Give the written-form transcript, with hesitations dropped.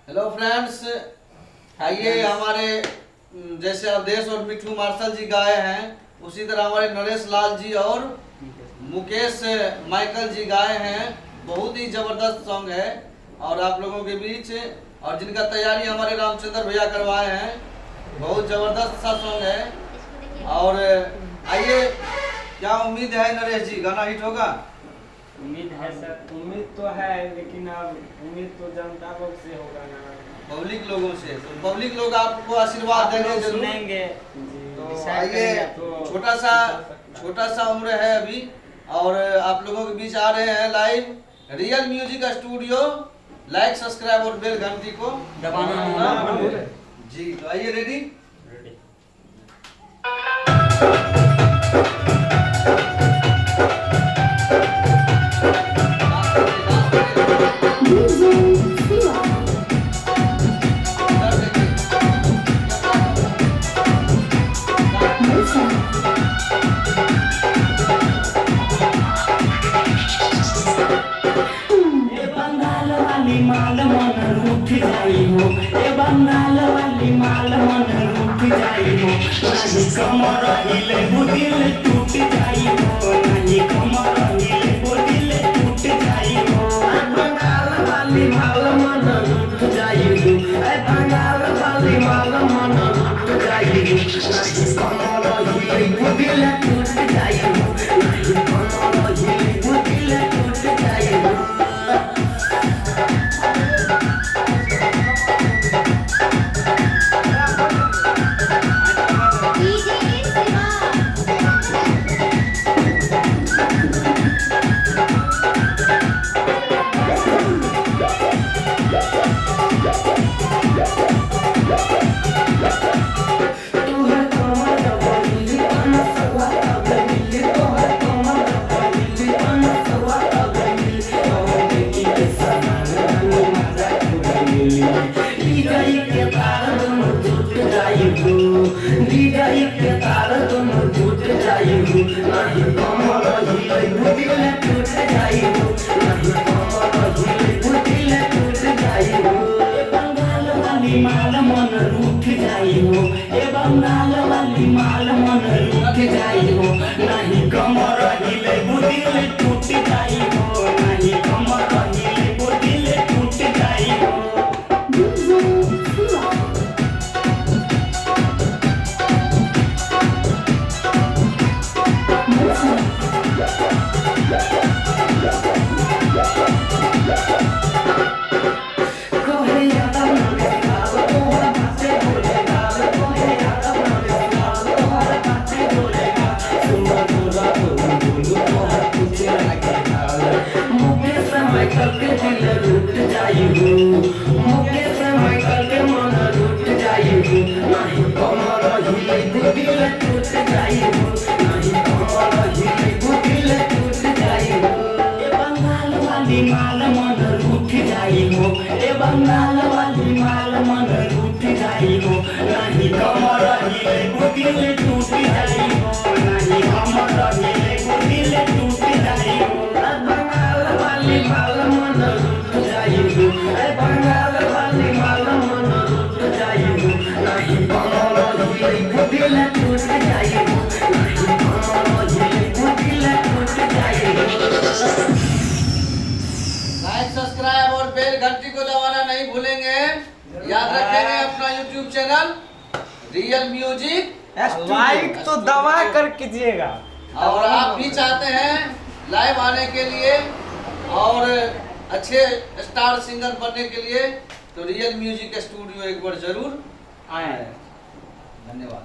Hello friends, आइए हमारे जैसे अवधेश और मिठू मार्शल जी गाए हैं, उसी तरह हमारे नरेश लाल जी और मुकेश माइकल जी गाए हैं। बहुत ही जबरदस्त सॉन्ग है और आप लोगों के बीच, और जिनका तैयारी हमारे रामचंद्र भैया करवाए हैं, बहुत जबरदस्त सा सॉन्ग है। और आइए, क्या उम्मीद है नरेश जी, गाना हिट होगा? उम्मीद है सर, उम्मीद तो है, लेकिन अब उम्मीद तो जनता लोग से होगा ना, पब्लिक लोगों से। तो पब्लिक लोग आपको आशीर्वाद आप देंगे लोग जरूर। सुनेंगे जी। तो डिसाइड आइए, करेंगे आप। तो छोटा सा हो सकता है। छोटा सा उम्र है अभी, और आप लोगों के बीच आ रहे हैं live real music studio. Like, subscribe और बेल घंटी को दबाना ना ना भूलें। जी, तो आइए, ready? Ready. DJ Siva. Melsa. ए बंगाल वाली माल मन रूठ जाई हो, ए बंगाल वाली माल मन रूठ जाई हो, नाही कमर हिले दिल टूट जाई हो, नाही कमर हिले दिल टूट जाई हो। ए बंगाल वाली माल मन रूठ जाई हो, ए बंगाल वाली माल मन रूठ जाई हो, नाही कमर हिले दिल टूट जाई हो, नाही कमर हिले दिल टूट जाई हो। DJ Siva. तोहर कमर बहिली अनसवा अगली, तोहर कमर बहिली अनसवा अगली, तोहर देखी ऐसा रानी मजा उड़ाइली। डीजाई के तार दोनों टूट जाई हो, डीजाई के तार दोनों टूट जाई हो, नाही कमर हिले दिल टूट जाई हो, नाही कमर हिले दिल टूट जाई हो। ए बंगाल वाली माल मन रूठ जाई हो, ए बंगाल वाली माल मन रूठ जाई हो, नाही कमर हिले दिल टूट जाई हो, नाही कमर हिले दिल टूट जाई हो। DJ Siva. Melsa. कहे यादव लाल तोहर बाते बोलेगा, कहे यादव लाल तोहर बाते बोलेगा, सुना बोला बोलू बोलू तोहर पूछे लगेगा। मुकेश माइकल के दिल लूट जाई हो, मुकेश माइकल के मन लूट जाई हो, नाही कमर हिले दिल टूट जाई हो, नाही कमर हिले दिल टूट जाई हो। ए बंगाल वाली माल मन रूठ जाई हो, ए बंगाल वाली माल मन रूठ जाई हो, नाही कमर हिले दिल टूट जाई हो, नाही कमर हिले दिल टूट जाई हो। ए बंगाल वाली माल मन रूठ जाई हो, ए बंगाल वाली माल मन रूठ जाई हो, नाही कमर हिले दिल टूट जाई हो, नाही कमर हिले दिल टूट जाई हो। लाइक, सब्सक्राइब और बेल घंटी को दबाना नहीं भूलेंगे। याद रखेंगे अपना YouTube channel real music. Like तो दबा कर कीजिएगा। और आप भी चाहते हैं लाइव आने के लिए और अच्छे स्टार सिंगर बनने के लिए, तो रियल म्यूजिक स्टूडियो एक बार जरूर आए। धन्यवाद।